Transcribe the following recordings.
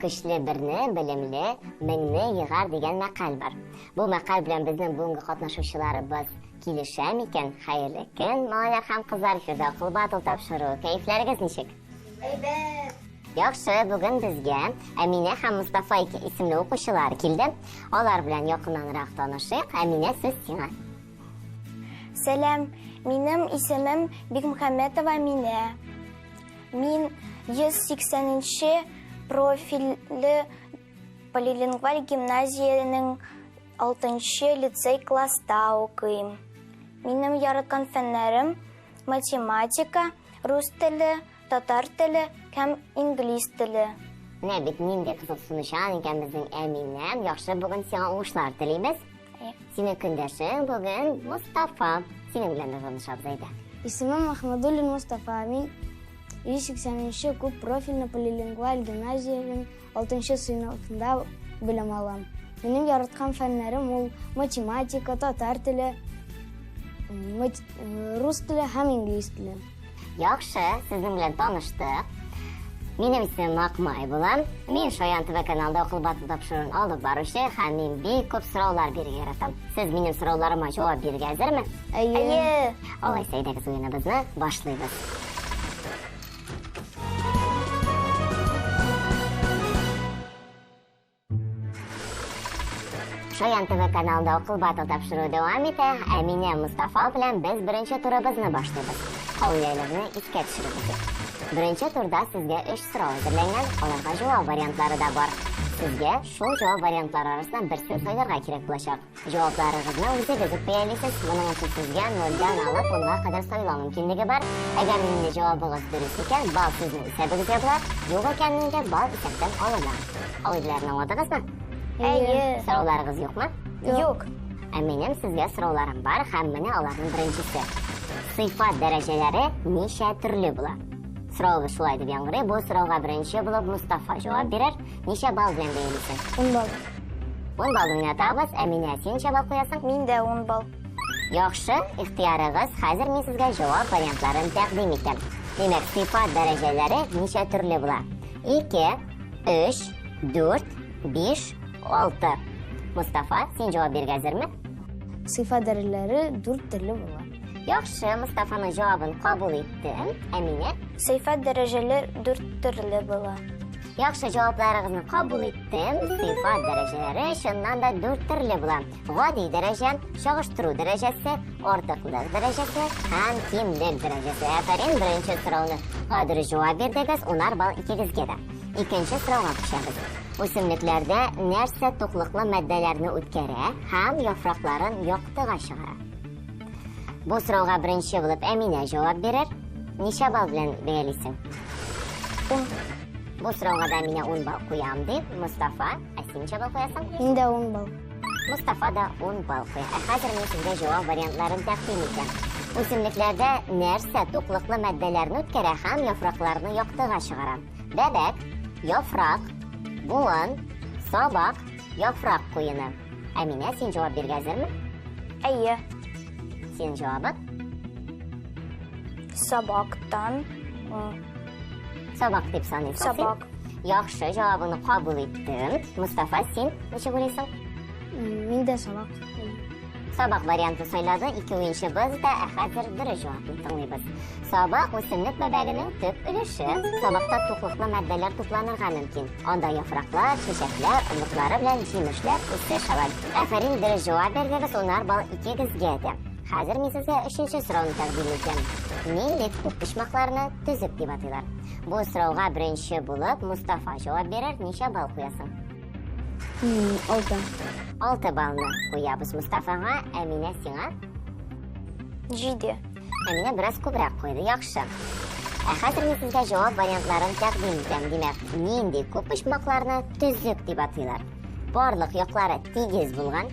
Көчле берне, белемле, меңне егар дигән мәкаль бар. Бу мәкаль белән безнең бүгенге катнашучыларыбыз килешә микән? Хәерле көн, малайлар һәм кызлар, эфирда Акыл батл тапшыруы. Кәефләрегез ничек? Әйбәт! Яхшы, бүген безгә Әминә һәм Мостафа исемле укучылар килде. Алар белән якыннанрак танышыйк. Әминә, сүз сиңа. Сәлам, минем исемем Бикмөхәммәтова Әминә. Мин 180 нче профильле полилингваль гимназиянең 6 лицей класста укыйм. Минем яраткан фәннәрем математика, рус теле, татар теле һәм инглиз теле. Менә бит нинди кызыксынучан икән безнең Әминә. Яхшы, бүген сиңа уңышлар телибез. Синең көндәшең бүген Мостафа. Синең белән дә танышабыз, әйдә. Исемем Ахмадуллин Мостафа. Мин 180 күп профильле полилингваль гимназиянең 6 сыйныфында белем алам. Минем яраткан фәннәрем ул математика, татар теле, рус теле һәм инглиз теле. Яхшы, сезнең белән таныштык. Минем исемем Акмай була. Мин Шаян ТВ каналында Акыл батыл тапшыруын алып баручы һәм мин бик күп сораулар бирергә яратам. Сез минем сорауларыма җавап бирергә әзерме? Әйе. Алайса, әйдәгез уеныбызны башлыйбыз. Шаян ТВ каналында Акыл батыл тапшыруы дәвам итә. Әминә Мустафа белән без беренче турыбызны башлыйбыз. Кагыйдәләрне искә төшереп үтик. Беренче турда сезгә өч сорау әзерләнгән, аларга җавап вариантлары да бар. Сезгә шул җавап вариантлары арасыннан берсен сайларга кирәк булачак. Җавапларыгызны үзегез үк бәялисез. Моның өчен сезгә нольдән алып унга кадәр сайлау мөмкинлеге бар. Әгәр инде җавабыгыз дөрес икән, балл сезнең исәбегезгә була, юк икән инде балл исәптән алына. Кагыйдәләрне аңладыгызмы? Әйе. Сорауларыгыз юкмы? Юк. Ә минем сезгә сорауларым бар һәм менә аларның беренчесе. Сыйфат дәрәҗәләре ничә төрле була? Сорауыбыз шулай дип яңгырый. Бу сорауга беренче булып Мустафа җавап бирер. Ничә балл белән бәялисең? 10 балл. 10 балл уйнатабыз. Әминә, син ничә балл куясың? Мин дә 10 балл. Яхшы, ихтыярыгыз. Хәзер мин сезгә җавап вариантларын тәкъдим итәм. Димәк, сыйфат дәрәҗәләре ничә төрле була? 2, 3, 4, 5, 6. Мустафа, син җавап бирергә әзерме? Сыйфат дәрәҗәләре 4 төрле була. Яхшы, Мустафаның җавабын кабул иттем. Әминә? Сыйфат дәрәҗәләр 4 төрле була. Яхшы җавапларыгызны кабул иттем. Сыйфат дәрәҗәләре чыннан да дүрт төрле була. Гади дәрәҗә, чагыштыру дәрәҗәсе, артыклык дәрәҗәсе һәм кимлек дәрәҗәсе. Афәрин, беренче сорауны дөрес җавап бирдегез, унар балл икегезгә дә. Икенче сорауга күчәбез. Үсемлекләрдә нәрсә туклыклы матдәләрне үткәрә һәм яфракларын яктыга чыгара? Бу сорауга беренче булып Әминә җавап бирер. Ничә балл белән бәялисең? Ун. Бу сорауга да Әминә 10 балл куям ди. Мостафа, ә син ничә балл куясың? Мин дә 10 балл. Мостафа да 10 балл куя. Ә хәзер мин сезгә җавап вариантларын тәкъдим итәм. Үсемлекләрдә нәрсә туклыклы матдәләрне үткәрә һәм яфракларны яктыга чыгара? Бәбәк, яфрак, буын, сабак, яфрак куены. Әминә, син җавап бирергә әзерме? Әйе. Синең җавабың? Сабактан. Сабак дип саныйсың Сабак. Яхшы, җавабыңны кабул иттем. Мустафа, син ничек уйлыйсың? Мин дә сабак. Сабак варианты сайлады ике уенчыбыз да, ә хәзер дөрес җавапны тыңлыйбыз. Сабак үсемлек бәбәгенең төп өлеше. Сабакта туклыклы матдәләр тупланырга мөмкин. Анда яфраклар, чәчәкләр, орлыклары белән җимешләр үсеш ала. Афәрин, дөрес җавап бирдегез, унар балл икегезгә дә. Хәзер мин сезгә өченче сорауны тәкъдим итәм. Нинди күп почмакларны төзек дип атыйлар? Бу сорауга беренче булып Мустафа җавап бирер. Ничә балл куясың? 6. 6 баллны куябыз Мустафага. Әминә, сиңа? 7. Әминә бераз күбрәк куйды. Яхшы. Ә хәзер мин сезгә җавап вариантларын тәкъдим итәм. Димәк, нинди күп почмакларны төзек дип атыйлар? Барлык яклары тигез булган,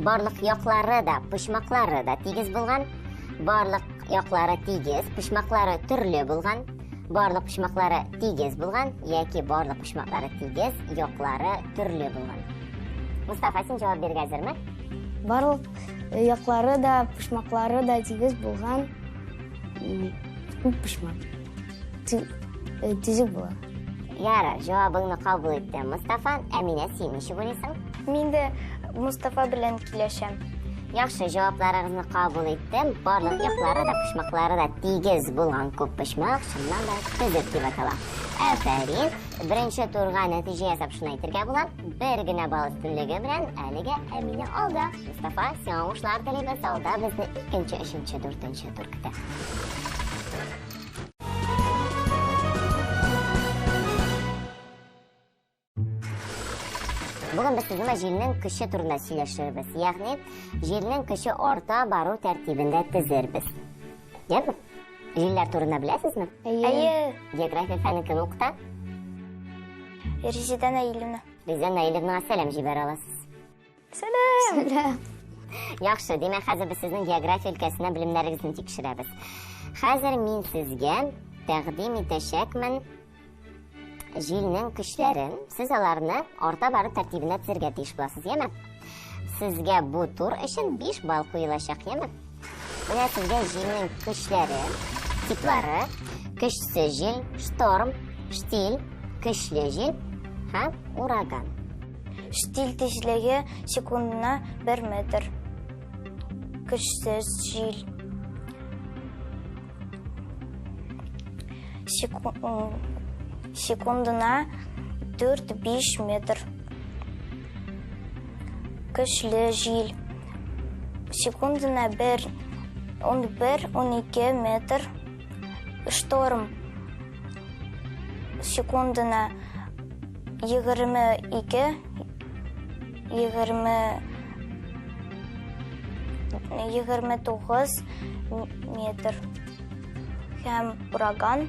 барлык яклары да, почмаклары да тигез булган, барлык яклары тигез, почмаклары төрле булган, барлык почмаклары тигез булган яки барлык почмаклары тигез, яклары төрле булган. Мустафа, син җавап бирергә әзерме? Барлык яклары да, почмаклары да тигез булган күп почмак. Төзек була. Ярар, җавабыңны кабул иттем, Мостафа. Әминә, син ничек уйлыйсың? Мин дә Мостафа белән килешәм. Яхшы, җавапларыгызны кабул иттем. Барлык яклары да, почмаклары да тигез булган күппочмак чыннан да төзек дип атала. Афәрин! Беренче турга нәтиҗә ясап шуны әйтергә була. Бер генә балл өстенлеге белән әлегә Әминә алда. Мостафа, сиңа уңышлар телибез. Алда безне икенче, өченче, дүртенче тур көтә. Бүген без сезнең җилнең көче турында сөйләшербез. Ягъни, җилнең көче арта бару тәртибендә тезербез. Яме? Җилләр турында беләсезме? Әйе. География фәнен кем укыта? Резеда Наилевна. Резеда Наилевнага сәлам җибәрә аласыз. Сәлам! Сәлам! Яхшы, димәк, хәзер без сезнең география өлкәсенә белемнәрегезне тикшерәбез. Хәзер мин сезгә тәкъдим итәчәкмен җилнең көчләрен. Сез аларны арта бару тәртибенә тезергә тиеш буласыз, яме? Сезгә бу тур өчен 5 балл куелачак, яме? Менә сезгә җилнең көчләре, типлары, көчсез җил, шторм, штиль, көчле җил һәм ураган. Штиль тизлеге секундына 1 метр. Көчсез җил. Секундына 4-5 метр. Көчле җил. Секундына 1 11-12 метр. Шторм. Секундына 22 20 29 метр. Һәм ураган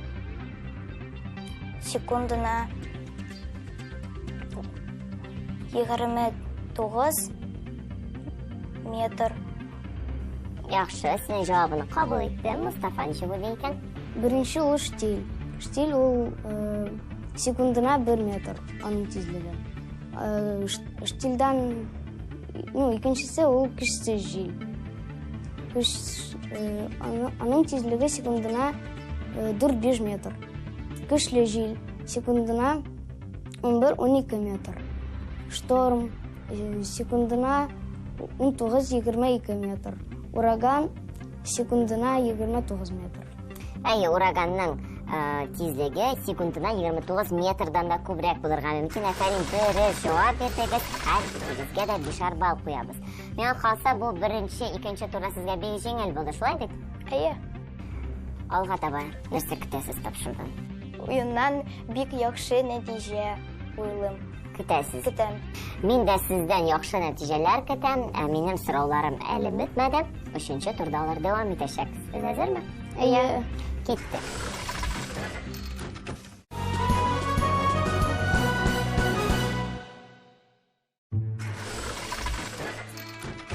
секундына 29 метр. Яхшы, синең җавабыңны кабул иттем. Мостафа ничек уйлый икән? Беренче ул штиль. Штиль ул э, секундына 1 метр аның тизлеге. Э, штильдан, ну, икенчесе ул көчсез җил. Көч, э, аның тизлеге секундына 4-5 метр. Көчле җил секундына 11-12 метр. Шторм секундына 19-22 метр. Ураган секундына 29 метр. Әйе, ураганның тизлеге секундына 29 метрдан да күбрәк булырга мөмкин. Афәрин, дөрес җавап бирдегез. Һәр икегезгә дә бишәр балл куябыз. Миңа калса, бу беренче, икенче турда сезгә бик җиңел булды, шулай бит? Әйе. Алга таба нәрсә көтәсез тапшырудан? Уеннан бик яхшы нәтиҗә уйлыйм. Көтәсез? Көтәм. Мин дә сездән яхшы нәтиҗәләр көтәм. Ә минем сорауларым әле бетмәде. Өченче турда алар дәвам итәчәк. Сез әзерме? Әйе. Киттек.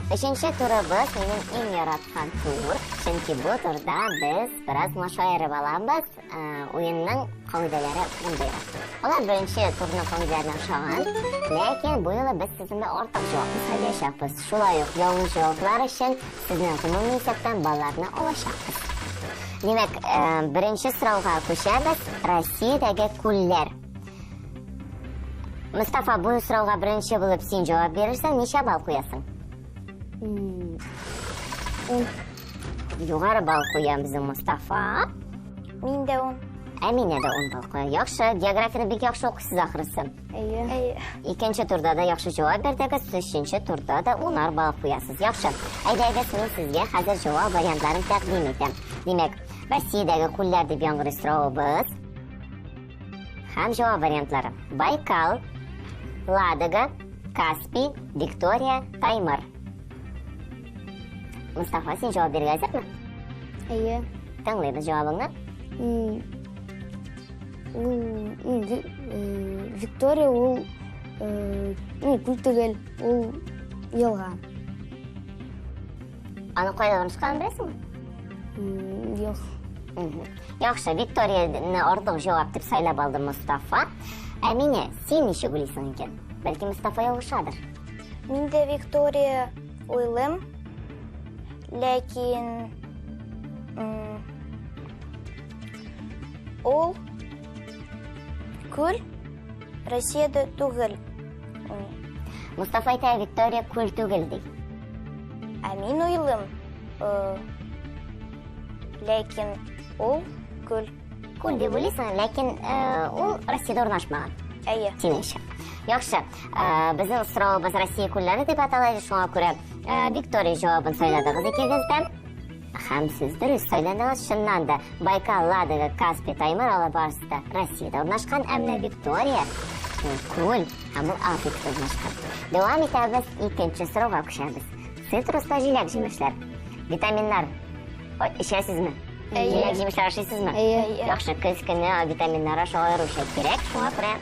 Өченче турыбыз минем иң яраткан тур, чөнки бу турда без бераз машаерып алабыз. Уенның кагыйдәләре мондыйрак. Алар беренче турның кагыйдәләренә охшаган, ләкин бу юлы без сезнең белән артык җавапны сайлаячакбыз. Шулай ук ялгыш җаваплар өчен сезнең гомуми исәптән балларны алачакбыз. Димәк, беренче сорауга күчәбез. Россиядәге күлләр. Мостафа, бу сорауга беренче булып син җавап бирерсең, ничә балл куясың? Ун. Югары балл куя безнең Мостафа. Мин дә ун. Әминә дә ун балл куя. Яхшы, географияне бик яхшы укыйсыз ахрысы. Әйе. Әйе. Икенче турда да яхшы җавап бирдегез, өченче турда да унар балл куясыз. Яхшы. Әйдәгез, мин сезгә хәзер җавап вариантларын тәкъдим итәм. Димәк, Россиядәге күлләр дип яңгырый соравыбыз. Һәм җавап вариантлары. Байкал, Ладога, Каспий, Виктория, Таймыр. Мустафа, син җавап бирергә әзерме? Әйе. Тыңлыйбыз җавабыңны. Виктория ул күл түгел, ул елга. Аны кайда урнашканын беләсеңме? Юк. Яхшы, Викторияны артык җавап дип сайлап алды Мостафа. Әминә, син ничек уйлыйсың икән? Бәлки Мостафа ялгышадыр? Мин дә Виктория уйлыйм, ләкин ул Күл Россиядә түгел. Мустафа әйтә, Виктория күл түгел ди. Ә мин уйлыйм, ләкин ул күл. Күл дип уйлыйсың, ләкин ул Россиядә урнашмаган. Әйе. Синеңчә. Яхшы. Безнең соравыбыз Россия күлләре дип атала иде, шуңа күрә Виктория җавабын сайладыгыз икегез дә. Һәм сез дөрес сайладыгыз, чыннан да Байкал, Ладога, Каспий, Таймыр алар барысы да Россиядә урнашкан, ә менә Виктория ул күл һәм ул Африкада урнашкан. Дәвам итәбез, икенче сорауга күчәбез. Цитруслы җиләк-җимешләр. Витаминнар эчәсезме? Әйе. Җиләк-җимешләр ашыйсызмы? Әйе. Яхшы, көз көне витаминнар ашау аеруча кирәк, шуңа күрә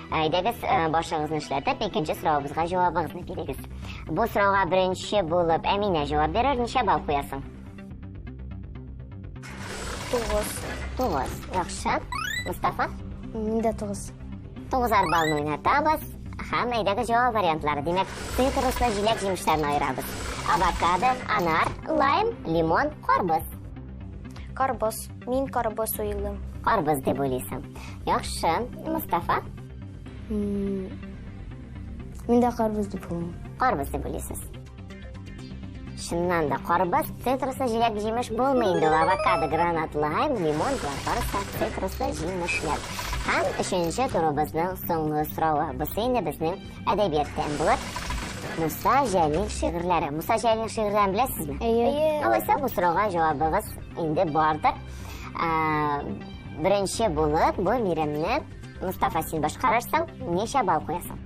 әйдәгез башыгызны эшләтеп, икенче соравыбызга җавабыгызны бирегез. Бу сорауга беренче булып Әминә җавап бирер, ничә балл куясың? 9. 9. Яхшы. Мустафа? Мин дә 9. 9 баллны уйнатабыз. Һәм әйдәгез җавап вариантлары. Димәк, цитрусlı җиләк-җимешләрне аерабыз. Авокадо, анар, лайм, лимон, карбыз. Карбыз. Мин карбыз уйлыйм. Карбыз дип уйлыйсың. Яхшы. Мустафа? Мин дә карбыз дип уйлыйм. Карбыз дип уйлыйсыз. Чыннан да карбыз цитрусlı җиләк-җимеш булмый инде ул. Авокадо, гранат, лайм, лимон, болар барысы да цитрусlı җимешләр. Һәм өченче турыбызның соңгы соравы. Бусы инде безнең әдәбияттан булыр. Муса Җәлил шигырьләре. Муса Җәлил шигырьләрен беләсезме? Әйе. Алайса бу сорауга җавабыгыз инде бардыр. Беренче булып бу биремне Мустафа син башкарырсың. Ничә балл куясың?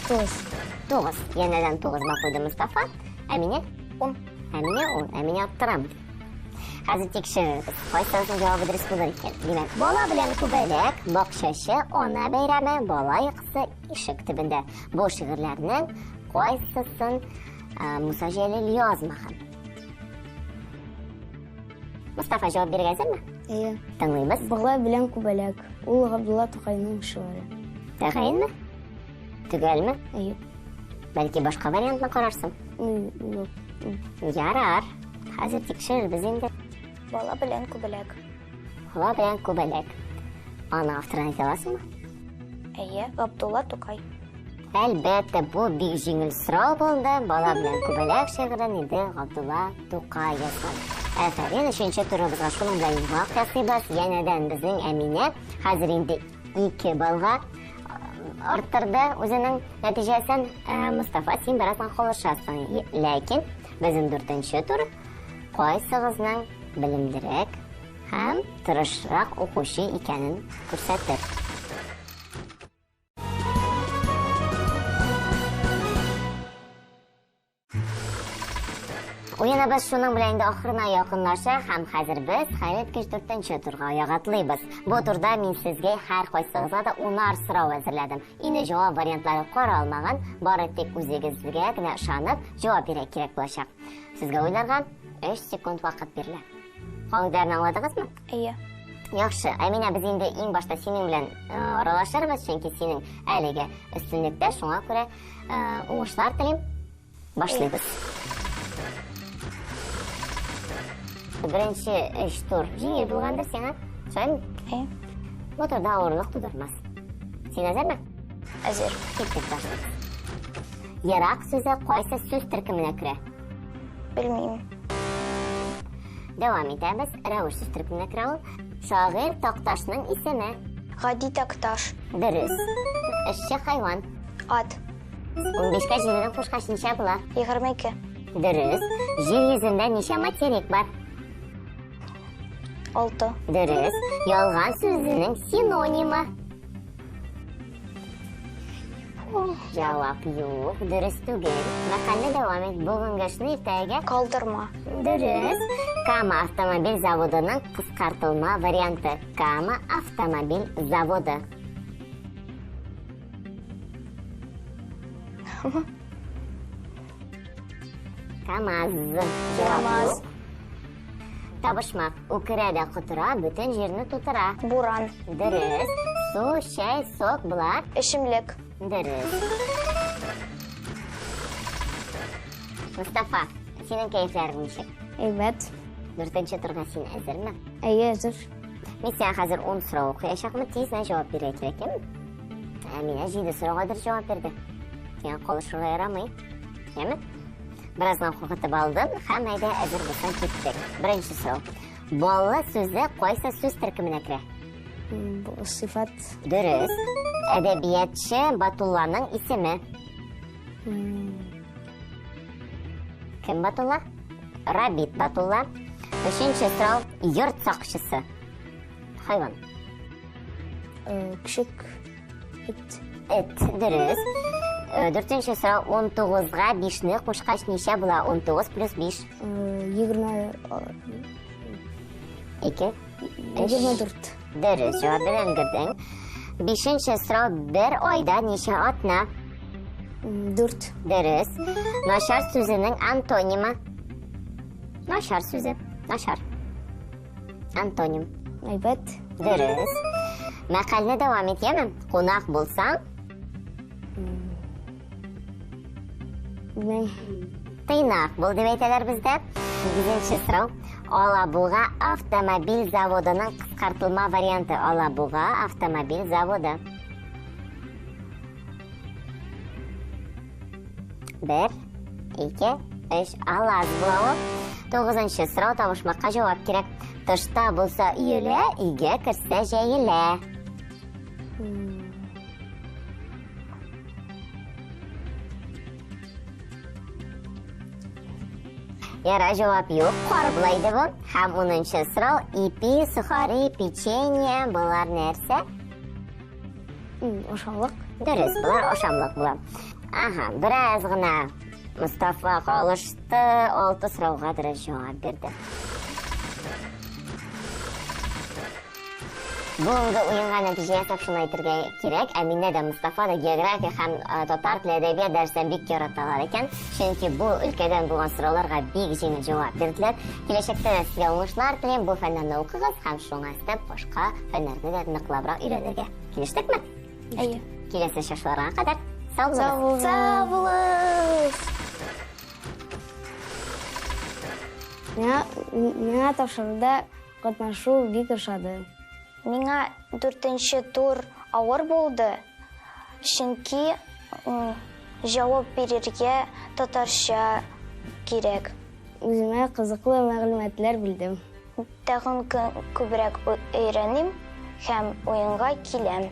9. 9. Янәдән 9 балл куйды Мустафа. Әминә? 10. Әминә 10. Әминә арттырам. Хәзер тикшерербез. Кайсысының җавабы дөрес булыр икән? Димәк, бала белән күбәләк, бакчачы, ана бәйрәме, бала йокысы ишек төбендә. Бу шигырьләрнең кайсысын Муса Җәлил язмаган? Мустафа җавап бирергә әзерме? Әйе. Тыңлыйбыз. Бала белән күбәләк. Ул Габдулла Тукайның шигыре. Тәгаенме? Төгәлме? Әйе. Бәлки башка вариантны карарсың? Юк. Ярар. Хәзер тикшерербез инде. Бала белән күбәләк. Бала белән күбәләк. Аны авторын әйтә аласыңмы? Әйе, Габдулла Тукай. Әлбәттә, бу бик җиңел сорау булды. Бала белән күбәләк шигырен инде Габдулла Тукай язган. Афәрин, өченче турыбызга шуның белән йомгак ясыйбыз. Янәдән безнең Әминә хәзер инде 2 баллга арттырды үзенең нәтиҗәсен. Мустафа, син бераздан калышасың. Ләкин безнең дүртенче тур кайсыгызның белемлерәк һәм тырышрак укучы икәнен күрсәтер. Уеныбыз шуның белән инде ахырына якынлаша һәм хәзер без хәлиткеч дүртенче турга аяк атлыйбыз. Бу турда мин сезгә һәр кайсыгызга да унар сорау әзерләдем. Инде җавап вариантлары каралмаган, бары тик үзегезгә генә ышанып җавап бирергә кирәк булачак. Сезгә уйларга 3 секунд вакыт бирелә. Кагыйдәләрне аңладыгызмы? Әйе. Яхшы, Әминә, без инде иң башта синең белән аралашырбыз, чөнки синең әлеге өстенлектә, шуңа күрә уңышлар телим. Башлыйбыз. Беренче өч тур җиңел булгандыр сиңа, шулаймы? Әйе. Бу турда авырлык тудырмас. Син әзерме? Әзер. Киттек, башлыйбыз. Ерак сүзе кайсы сүз төркеменә керә? Белмим. Дәвам итәбез. Рәвеш сүз төркеменә керә ул. Шагыйрь Такташның исеме? Гади Такташ. Дөрес. Эшче хайван. Ат. 15-кә җидене кушкач ничә була? 22. Дөрес. Җир йөзендә ничә материк бар? 6. Дөрес. Ялган сүзенең синонимы? Җавап юк, дөрес түгел. Мәкальне дәвам ит. Бүгенге эшне иртәгә калдырма. Дөрес. Кама автомобиль заводының кыскартылма варианты. Кама автомобиль заводы. КамАЗ. КамАЗ. Табышмак. Үкерә дә котыра, бөтен җирне тутыра. Буран. Дөрес. Су, чәй, сок болар. Эчемлек. Дөрес. Мустафа, синең кәефләрең ничек? Әйбәт. Дүртенче турга син әзерме? Әйе, әзер. Мин сиңа хәзер 10 сорау укыячакмын, тиз генә җавап бирергә кирәк, яме? Әминә 7 сорауга дөрес җавап бирде. Сиңа калышырга ярамый. Яме? Бераз гына куркытып алдым һәм әйдә әзер булсаң киттек. Беренче сорау. Баллы сүзе кайсы сүз төркеменә керә? Сыйфат. Дөрес. Әдәбиятчы Батулланың исеме. Кем Батулла? Рабит Батулла. Өченче сорау. Йорт сакчысы. Хайван. Көчек. Эт. Эт. Дөрес. Дүртенче сорау. 19-га 5-не кушкач ничә була? 19 плюс 5. 20. 2. 24. Дөрес җавап белән өлгердең. Бишенче сорау. Бер айда ничә атна? 4. Дөрес. Начар сүзенең антонимы. Начар сүзе. Начар. Антоним. Әйбәт. Дөрес. Мәкальне дәвам ит, яме? Кунак булсаң, Белмим. тыйнак бул дип әйтәләр бездә. Сигезенче сорау. Алабуга автомобиль заводының кыскартылма варианты. Алабуга автомобиль заводы. Бер, ике, өч, алаз була ул. Тугызынчы сорау табышмакка җавап кирәк. Тышта булса өелә, өйгә керсә җәелә. Яра, җавап юк. Кар була иде бу. Һәм унынчы сорау. Ипи, сухари, печенье, болар нәрсә? Ашамлык. Дөрес, болар ашамлык була. Ага, бераз гына Мостафа калышты, 6 сорауга дөрес җавап бирде. Бүгенге уенга нәтиҗә ясап шуны әйтергә кирәк, Әминә дә, Мостафа да география һәм татар теле әдәбият дәресләрен бик яраталар икән. Чөнки бу өлкәдән булган сорауларга бик җиңел җавап бирделәр. Киләчәктә дә сезгә уңышлар телим, бу фәннәрне укыгыз һәм шуңа өстәп башка фәннәрне дә ныклабрак өйрәнергә. Килештекме? Әйе. Киләсе очрашуларга кадәр сау булыгыз. Сау булыгыз. Миңа тапшыруда катнашу бик ошады. Миңа 4-нче тур авыр булды, чөнки җавап бирергә татарча кирәк. Үземә кызыклы мәгълүматлар белдем. Тагын күбрәк өйрәним һәм уенга киләм.